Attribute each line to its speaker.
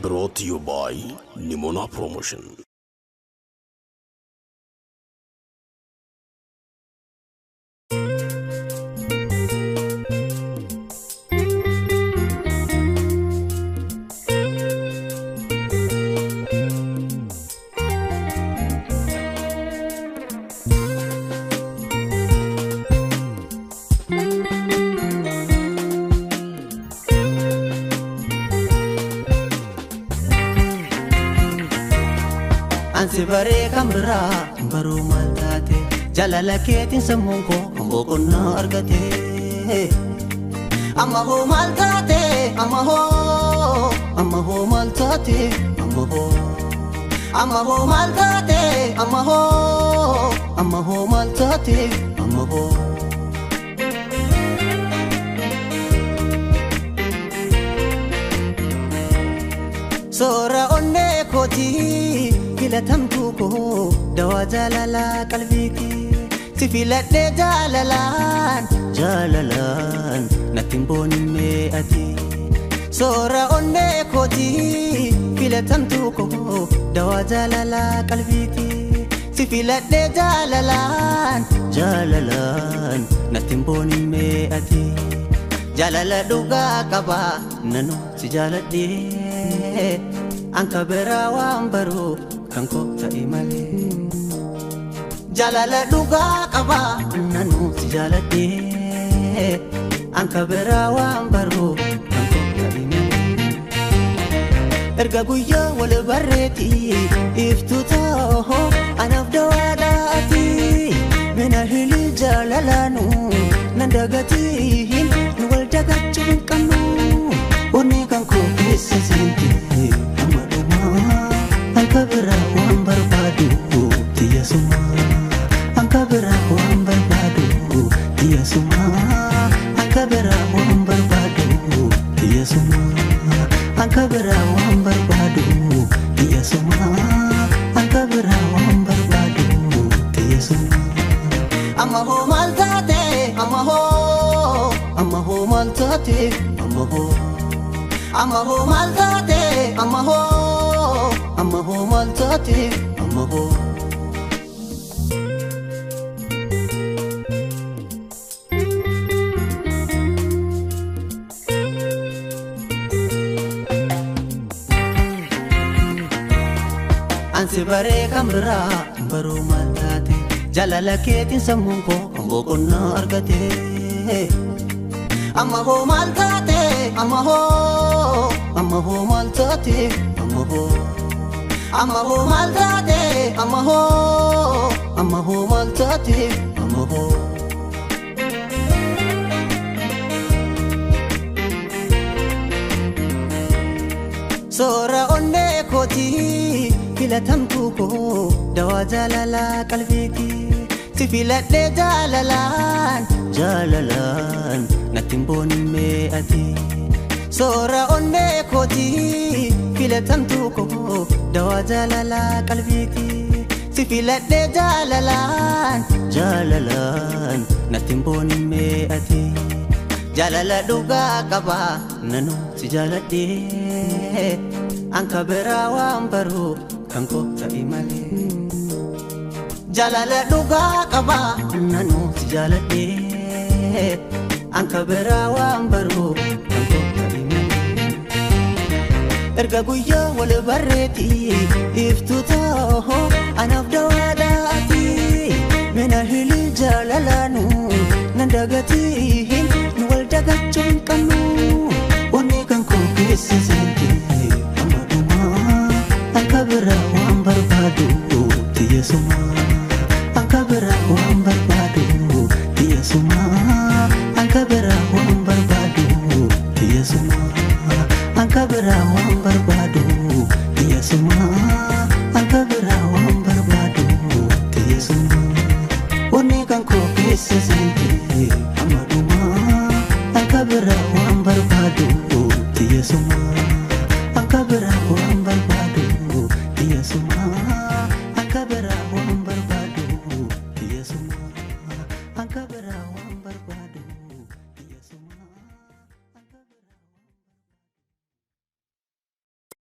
Speaker 1: Brought to you by Nimona Promotion.
Speaker 2: Ansi baree kan biraa baruu maal taate jaalala keetiin sammuun koo boqonnaa argate. Amma hoo maal taate amma hoo amma hoo maal taate amma hoo amma hoo maal taate amma hoo amma hoo maal taate amma hoo. Soora onnee kootii. Filatamtuu koo dawaa jaalalaa qalbiiti si filadhee jaalalaan jaalalaan natti hin boonimmee ati. Soora onnee kootii filatamtuu koo dawaa jaalalaa qalbiiti si filadhee jaalalaan jaalalaan natti hin boonimmee ati. Jaalala dhugaa qabaa nanuu si jaaladhee anka biraa waan baruu. Kan koo ta'e malee jaalala dhugaa qabaa nanuu si jaaladhee anka biraa waan baruu kan koo ta'e malee. Erga guyyaa wal barreetii iftuu ta'oo anaaf dawaadhaati mina hilii jaalalaanu nan dagatiin nu wal dagachuu hin qabnu onnee kan koo keessa seente amma dhumaa. Anka biraa waan barbaadu tiyya sumaa. Anka biraa waan barbaadu tiyya sumaa. Anka biraa waan barbaadu tiyya sumaa. Anka biraa waan barbaadu tiyya sumaa. Anka biraa waan barbaadu tiyya sumaa. Amma hoo maal taate amma hoo amma hoo maal taate amma hoo amma hoo maal taate amma hoo. Amma hoo maal taate amma hoo. Ansi baree kan biraa baruu maal taate jaalala keetiin sammuun koo boqonnaa argate. Amma hoo maal taate amma hoo amma hoo maal taate amma hoo. Amma hoo maal taate amma hoo amma hoo maal taate amma hoo. Soora onnee kootii filatamtuu koo dawaa jaalalaa qalbiiti si filadhee jaalalaan jaalalaan natti hin boonimmee ati. Soora onnee kootii filatamtuu koo dawaa jaalalaa qalbiiti si filadhee jaalalaan jaalalaan natti hin boonimmee ati. Jaalala dhugaa qabaa nanuu si jaaladhee anka biraa waan baruu kan koo ta'e malee. Jaalala dhugaa qabaa nanuu si jaaladhee anka biraa waan baruu kan koo ta'e malee. Erga guyyaa wal barreetii iftuu ta'oo anaaf dawaadhaati mina hilii jaalalaanu nan dagatiin nu wal dagachuu hin qabnu onnee kan koo keessa seente amma dhumaa anka biraa waan barbaadu tiyya sumaa anka biraa waan barbaadu tiyya sumaa anka biraa waan barbaadu tiyya sumaa. Anka biraa waan barbaadu tiyya sumaa. Anka biraa waan barbaadu tiyya sumaa. Onnee kan koo keessa seente amma dhumaa. Anka biraa waan barbaadu tiyya sumaa. Anka biraa waan barbaadu tiyya sumaa. Anka biraa waan barbaadu tiyya sumaa. Anka biraa.